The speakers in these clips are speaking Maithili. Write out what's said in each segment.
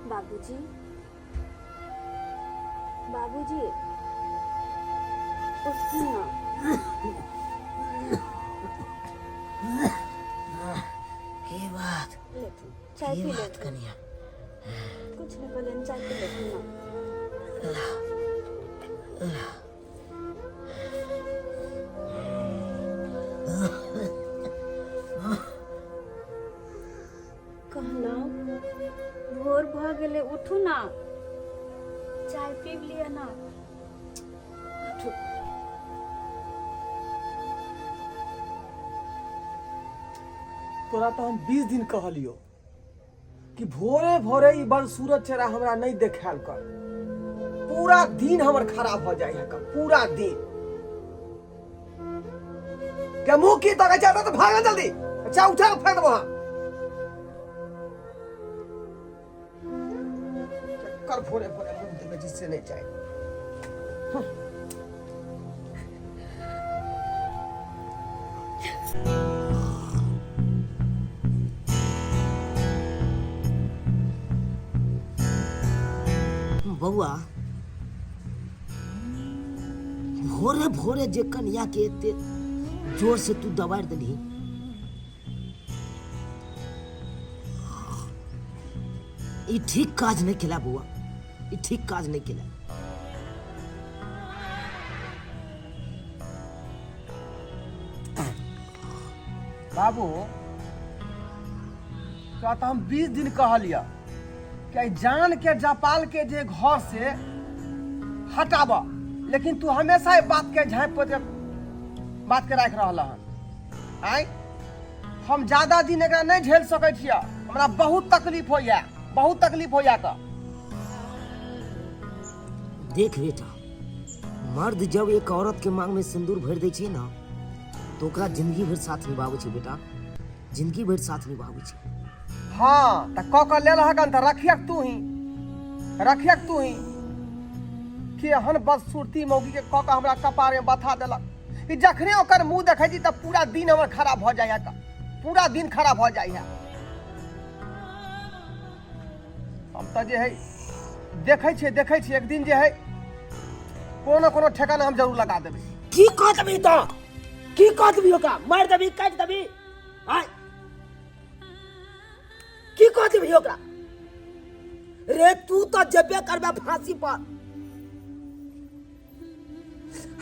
बाबूजी, बाबूजी, उठू ना। की बात? लेथुन, चाय की पी बात लेथुन। कनिया? कुछ नहीं कहलियनि, चाय पी लेथुन ना। कहलहुँ भोर भऽ गेलै, उठू ना, चाय पीब लिअ ना, उठू। तोरा तऽ हम 20 दिन कहलियो कि भोरे भोरे ई बदसूरत चेहरा हमरा नहीं देखायल कर, पूरा दिन हमर खराब हो जाए है पूरा दिन। के मुंह की तके छै तो भाग जल्दी, अच्छा उठा के फेंक देबो। हां कर भोरे भोरे मुंह देखे जिससे नहीं चाहे। बौआ, भोरे भोरे जे कनिया के एते जोर से तू दबाड़ देलही, ई ठीक काज नहीं केला बौआ, ई ठीक काज नहीं केला। बाबू, तोरा तऽ हम 20 दिन कहलियऽ कि एहि जान के जापाल के जे घर से हटाब, लेकिन तू हमेशा एहि बात के झाँपि पोति के बात के राखि रहल हन। आँय, हम ज्यादा दिन एकरा नहि झेल सकै छियै, हमरा बहुत तकलीफ होइए, बहुत तकलीफ होइए। तऽ देख बेटा, मर्द जब एक औरत के मांग में सिंदूर भरि दै छै ने तऽ ओकरा जिंदगी भरि साथ निभाबै छै बेटा, जिंदगी भरि साथ निभाबै छै। हाँ तऽ कऽ कऽ लेल हकन तऽ रखियक तू ही, रखियक तू ही। केहन बदसूरती मौगी के कऽ कऽ हमरा कपार में बथा देलक कि जखने ओकर मुंह देखै छी तऽ पूरा दिन हमर खराब भऽ जाइए, पूरा दिन खराब भऽ जाइए। हम तऽ जे है देखै छियै, देखै छियै एक दिन जे है कोनो कोनो ठेकाना हम जरूर लगा देबै। की कह देबी तऽ? की कह देबी ओकरा? मारि देबी, काटि देबी? आय की कह देबी ओकरा रे? तू तऽ जेबे करबे फांसी पर,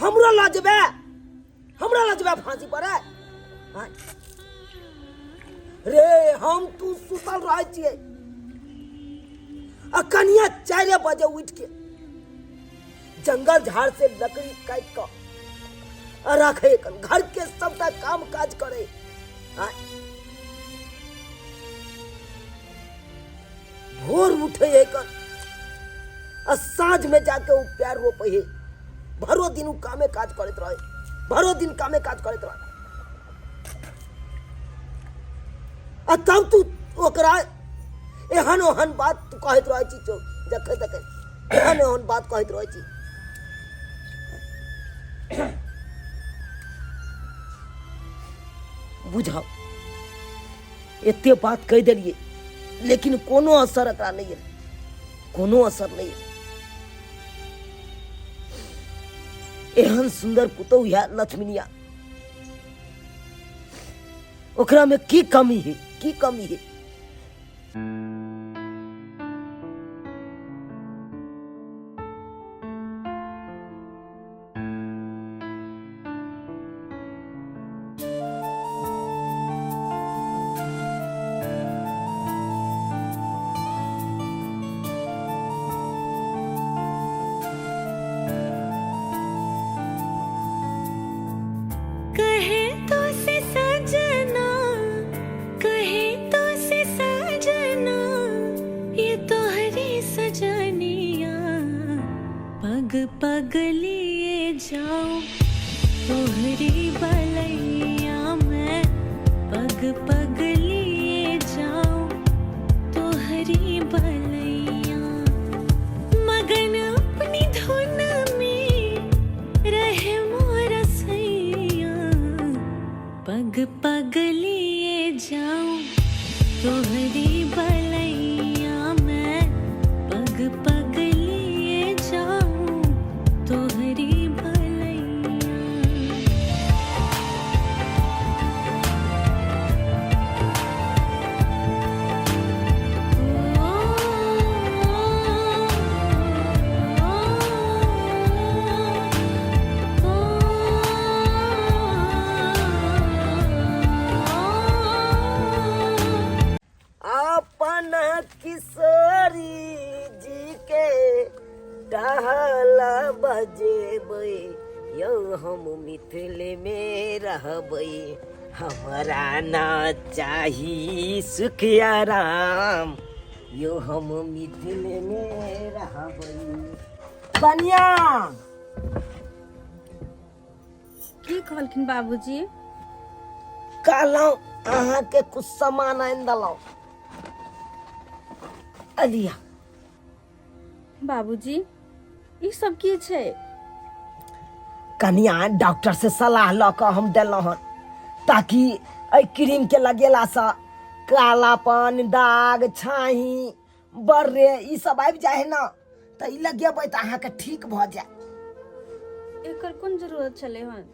हमरो लऽ जेबे, हमरा लऽ जेबे फांसी पर रे? आय रे, हम तू सुतल रहै छियै आ कनिया 4 बजे उठि के जंगल झाड़ से लकड़ी काटि कऽ आ राखै, घर के सबटा काम काज करे। आय भोर उठे है कन आ साँझ में जाके उ पैर रोपे है, भरो दिन उ कामे काज करैत रहे, भरो दिन कामे काज करैत रहे। आ तब तू ओकरा एहन ओहन बात तू कहैत रहै छी, जखन तखन एहन ओहन बात कहैत रहै छी। बुझाउ, एते बात कहि देलियै लेकिन कोनो असर एकरा नहि एलै, कोनो असर नहि एलै। एहन सुन्दर पुतहु है लक्ष्मीनिया, ओकरा में की कमी है, की कमी है? कहे तो से सजना, कहे तो से सजना, ये तो हरी सजनिया, पग पग लिए जाऊं तोहरी बलैया मैं, पग पग लिए जाऊं तोहरी बलैया, मगन अपनी धुन में रहे मोर सैया, पग पग लिए जाऊं तोहरी बलैया मैं, यौ हम मिथिले मे रहबै, हमरा ना चाही सुख आराम, यौ हम मिथिले मे रहबै। कनिया की कहलखिन बाबूजी? कहलहुँ अहाँके कुछ सामान आनि देलहुँ, अलिया। बाबूजी ई सब की छै? कनिया डॉक्टर से सलाह लऽ कऽ हम देलहुँ हन ताकि एहि क्रीमके लगेलासँ कालापन, दाग, छाही, बर्रे ई सब आबि जाइ है ने, तऽ ई लगेबै तऽ अहाँके ठीक भऽ जायत। एकर कोन जरूरत छलै हन?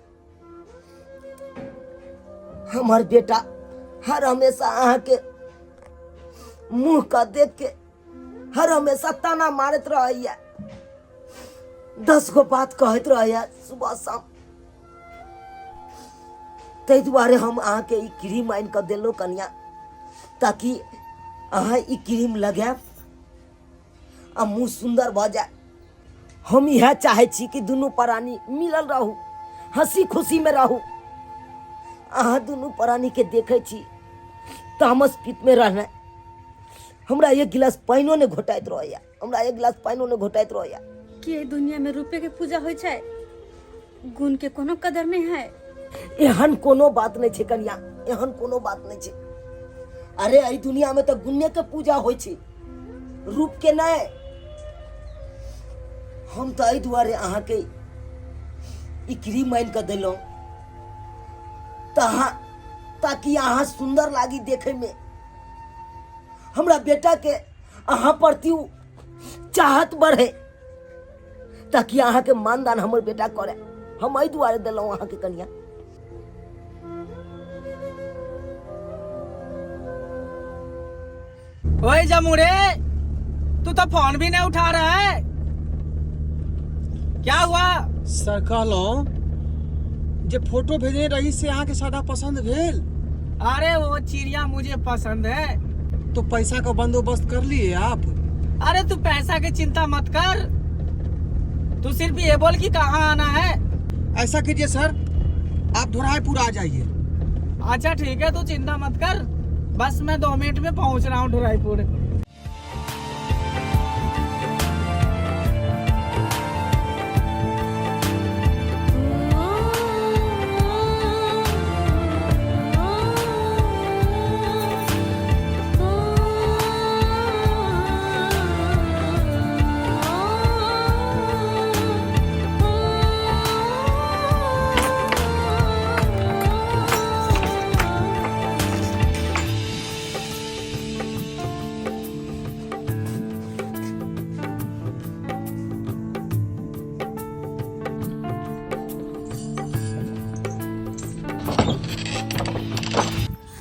हमर बेटा हर हमेशा अहाँके मुँह के देख के हर हमेशा ताना मारैत रहैया, 10 गो बात कहैत रहैया सुबह शाम। ताहि दुआरे हम अहाँके ई क्रीम आनि कऽ देलहुँ कनिया, ताकि अहाँ ई क्रीम लगायब आ मुँह सुन्दर भऽ जाय। हम इएह चाहै छी कि दुनू प्राणी मिलल रहू, हंसी खुशीमे रहू। अहाँ दुनू प्राणीके देखै छी तामस पितमे रहनाइ, हमरा एक गिलास पानिओ नहि घोटाइत रहैया, हमरा एक गिलास पानिओ नहि घोटाइत रहैया। कि एहि दुनिया में रुपये के पूजा होइ छै? गुण के कोनो कदर नहीं है। एहन कोनो बात नहीं छै कनिया, एहन कोनो बात नहीं छै। अरे एहि दुनिया में तऽ गुणे के पूजा होइ छै, रूप के नहीं। हम तऽ एहि दुआरे अहाँके ई क्रीम आनि कऽ देलहुँ तऽ अहाँ, ताकि अहाँ सुन्दर लागी देखै में। हमरा बेटा के अहाँ प्रति चाहत बढ़े, ताकि अहाँके मानदान हमर बेटा करे। हम एहि दुआरे देलहुँ अहाँके कनिया। ओए जमुरे, तू तो फोन भी नहीं उठा रहा है, क्या हुआ? सर कहलहुँ जे फोटो भेजने रही से अहाँके सादा पसंद भेल? अरे वो चिड़िया मुझे पसंद है। तो पैसा का बंदोबस्त कर लिए आप? अरे तू पैसा की चिंता मत कर, तू सिर्फ ये बोल कि कहाँ आना है। ऐसा कीजिए सर, आप धोराईपुर आ जाइए। अच्छा ठीक है, तू चिंता मत कर, बस मैं 2 मिनट में पहुँच रहा हूँ धोराईपुर।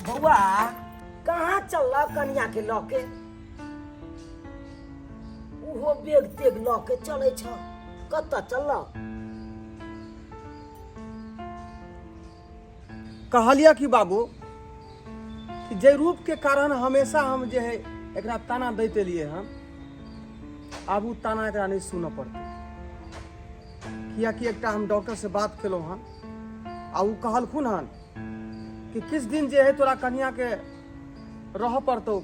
बौआ कहाँ चलल कनिया के लऽ के? उहो बेग तेग लऽ के चलै छ, कतऽ चलल? कहलिया कि बाबू कि जे रूप के कारण हमेशा हम जे है एकरा ताना दैत एलियै हन, आब उ ताना एकरा नहीं सुनऽ पड़तै। कियाकि एकटा हम डॉक्टर से बात केलहुँ हन आ उ कहलखुन हन कि किछु दिन जे है तोरा कनिया के रहऽ पड़तौ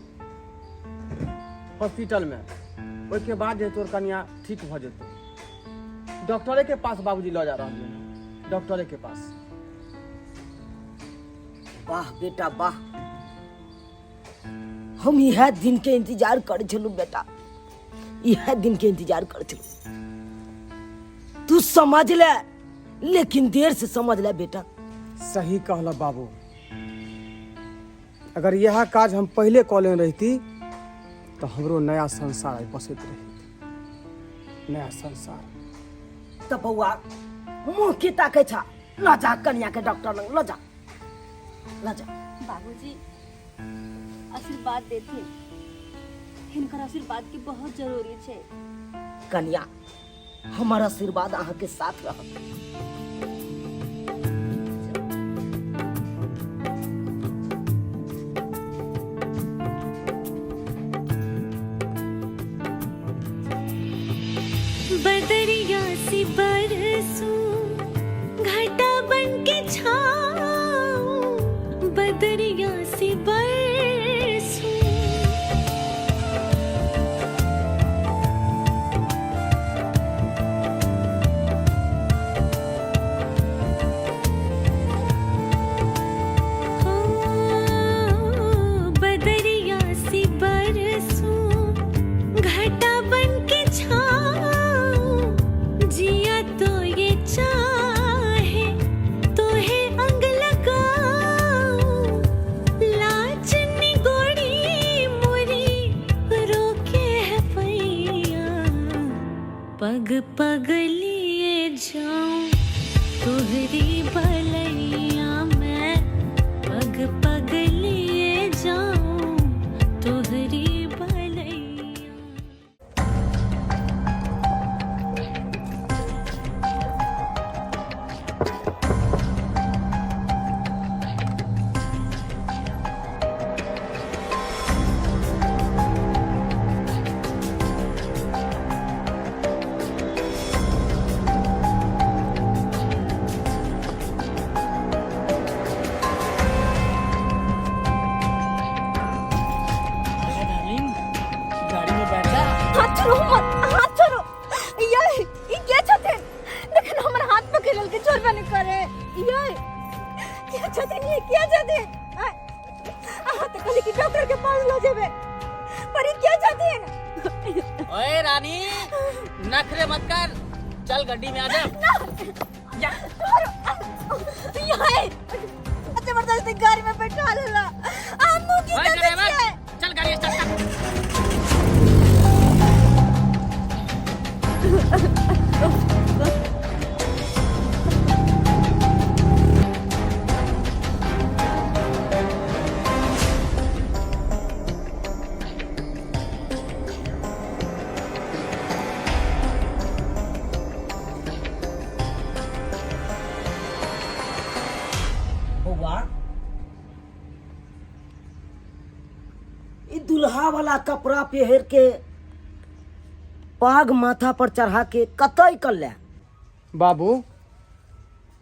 हॉस्पिटल में, ओहिके बाद जे तोर कनिया ठीक भऽ जेतौ। डॉक्टरे के पास बाबूजी लऽ जा रहलियै हन, डॉक्टरे के पास। वाह बेटा वाह, हम इएह दिन के इंतजार करै छलहुँ बेटा, इएह दिन के इंतजार करै छलहुँ। तू समझ ले, लेकिन देर से समझ ले बेटा। सही कहला बाबू, अगर यह काज हम पहले कऽ लेने रहती तो हमरो नया संसार आइ बसैत रहित, नया संसार। तऽ बौआ मुँह की ताकै छ, लऽ जा कनिया के डॉक्टर लग, लऽ जा, लऽ जा। बाबूजी आशीर्वाद देथिन, हिनकर आशीर्वाद के बहुत जरूरी छै। कनिया हमर आशीर्वाद अहाँ के साथ रहत। बदरिया सी बरसू ये के छथिन ये के छथिन आय, अहाँ तऽ कहली कि डॉक्टर के पास लऽ जेबै पर ई के छथिन ओए रानी नखरे मत कर चल गड्डी में आ जा ना ये जबरदस्ती गाड़ी में बैठा लेला आ मुंह की ओए देखै ड्राइवर छियै चल गाड़ी स्टार्ट कर बौआ ई दुल्हा वाला कपड़ा पहिर के पाग माथा पर चढ़ा के कतई कर ले बाबू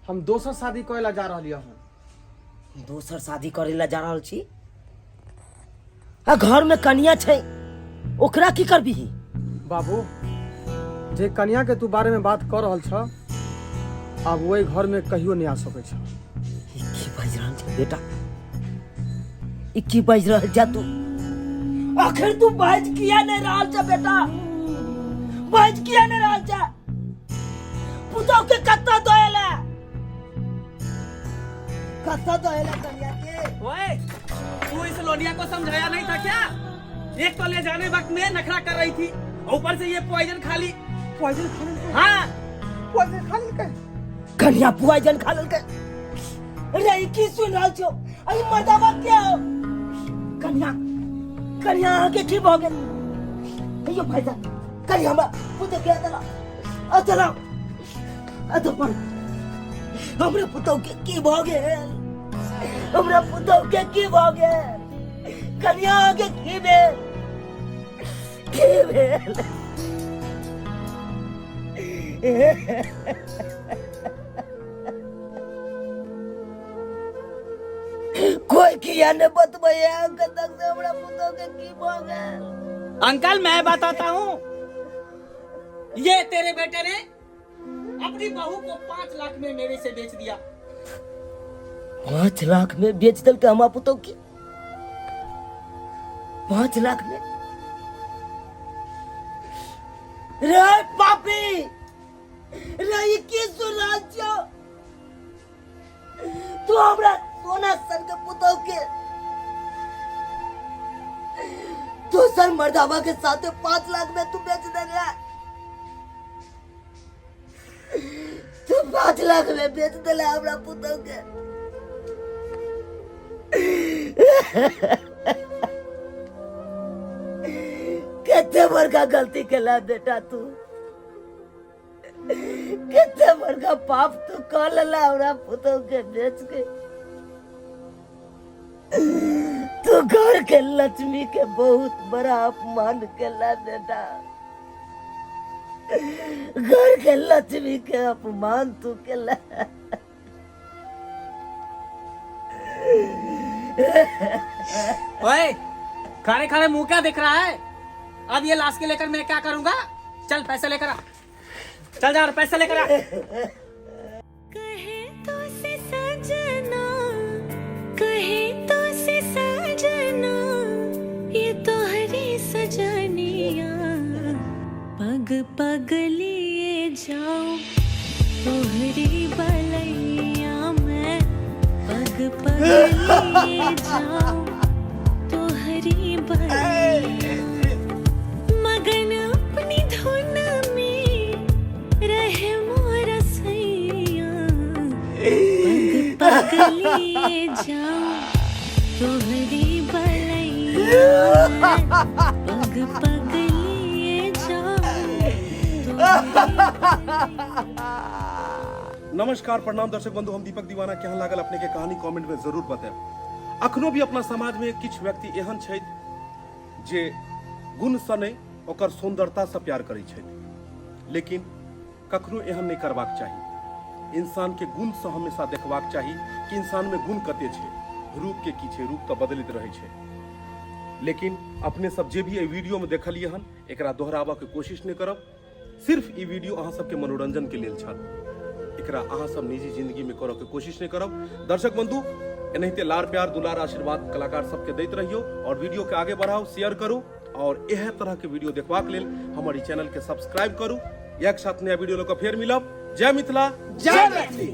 हम दोसर शादी करे ला जा रहलियै हन दोसर शादी करे ला जा रहल छी आ घर में कनिया छै ओकरा की करबीही बाबू जे कनिया के तू बारे में बात कर रहल छ आब ओहि घर में कहियो नहीं आ सकै छ ई की बाजि रहल छै बेटा ई की बाजि रहल छै तू आखिर तू बाजि किया नहीं रहल छै बेटा बाजि किया नहीं रहल छै पुतहु के कत्ता दोएला कत्ता दोएला कनिया के ओए तू इस लोनिया को समझाया नहीं था क्या एक तो ले जाने वक्त में नखरा कर रही थी ऊपर से ये पॉइजन खा ली पॉइजन खा लेलकै हाँ पॉइजन खा लेलकै कनिया पॉइजन खा लेलकै रे ई की सुन रहल छौ अई मर्दाबा के हो कनिया कनिया अहाँके की भऽ गेल कहियो भाईजान कनिया हमरा पुतहु के देला आ चला आ तो पर हमरा पुतहु के की भऽ गेल हमरा पुतहु के की भऽ गेल कनिया के की भेल की भेल कोई किया ने बतबैया कतक से हमरा पुतहु के की भऽ गेल अंकल मैं बताता हूँ ये तेरे बेटे ने अपनी बहू को 5 लाख में मेरे से बेच दिया 5 लाख में बेच दिल के हमरा पुतहु के 5 लाख में रे पापी रे ई की सुन रहल छौ तू हमरा सोना सन के पुतहु के दोसर मर्दावा के साथे 5 लाख में तू बेच देले तू 5 लाख में बेच देले हमरा पुतहु के कते बड़का गलती केला बेटा तू कते बड़का पाप तू कर लेला हमरा पुतहु के बेच के तू घर के लक्ष्मी के बहुत बड़ा अपमान केला बेटा घर के लक्ष्मी के अपमान तू केला ओए खाने खाने मुंह क्या दिख रहा है अब ये लाश के लेकर मैं क्या करूंगा चल पैसे लेकर आ चल जा और पैसे लेकर आ कहे तो से सजना कहे तो से सजना ये तो हरी सजनिया पग पग लिए जाओ तोहरी बलैया मैं पग पग लिए जाओ तोहरी बलैया मगन अपनी धुन में रहे मोरा सैया पग पग लिए जाओ तोहरी बलैया मैं पग पग लिए जाओ तोहरी बलैया नमस्कार प्रणाम दर्शक बंधु हम दीपक दीवाना केहन लागल अपने के कहानी कमेंट में जरूर बतायब अखनो भी अपना समाज में किछु व्यक्ति एहन छथि जे गुणसँ नहि ओकर सुन्दरतासँ प्यार करै छथि लेकिन कखनो एहन नहि करबाक चाही इंसानके गुणसँ हमेशा देखबाक चाही कि इंसानमे गुण कते छै रूपके की छै रूप तऽ बदलैत रहै छै लेकिन अपने सब जे भी एहि वीडियोमे देखलियै हन एकरा दोहराबऽके कोशिश नहि करब सिर्फ ई वीडियो अहाँ सबके मनोरंजनके लेल छल एकरा अहाँ सब निजी जिंदगी में करऽ के कोशिश नहीं करब। दर्शक बंधु, एनाहिते लार प्यार दुलार आशीर्वाद कलाकार सबके दैत रहियो और वीडियो के आगे बढ़ाओ, शेयर करू और एह तरह के वीडियो देखबाक लेल हमर ई चैनल के सब्सक्राइब करू। एक साथ नया वीडियो लऽ कऽ फेर मिलब। जय मिथिला, जय मैथिली।